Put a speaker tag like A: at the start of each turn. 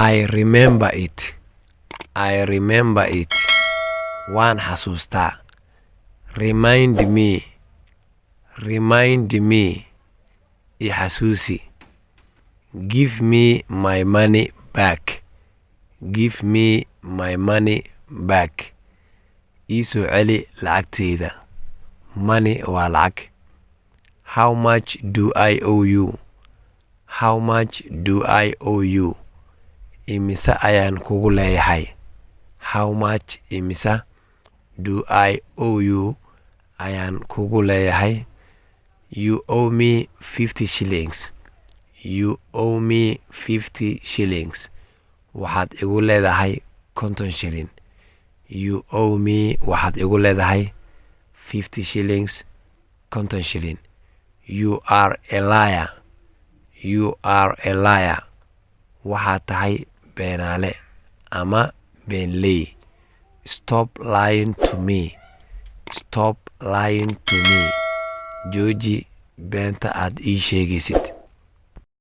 A: I remember it. I remember it. Waan xasuustaa. Remind me. Remind me. I xasuusi. Give me my money back. Give me my money back. Ii soo celi lacagtayda. Money waa lacag. How much do I owe you? How much do I owe you? Immisa ayaan kugu leeyahay? How much, immisa, do I owe you, ayaan kugu leeyahay? You owe me 50 shillings. You owe me 50 shillings. Waxaad igu leedahay 50 shilin. You owe me, waxaad igu leedahay, 50 shillings, 50 shilin. You are a liar. You are a liar. Waxaad tahay beenaale ama beenley. Stop lying to me. Stop lying to me. Jooji beenta aad ii sheegaysid.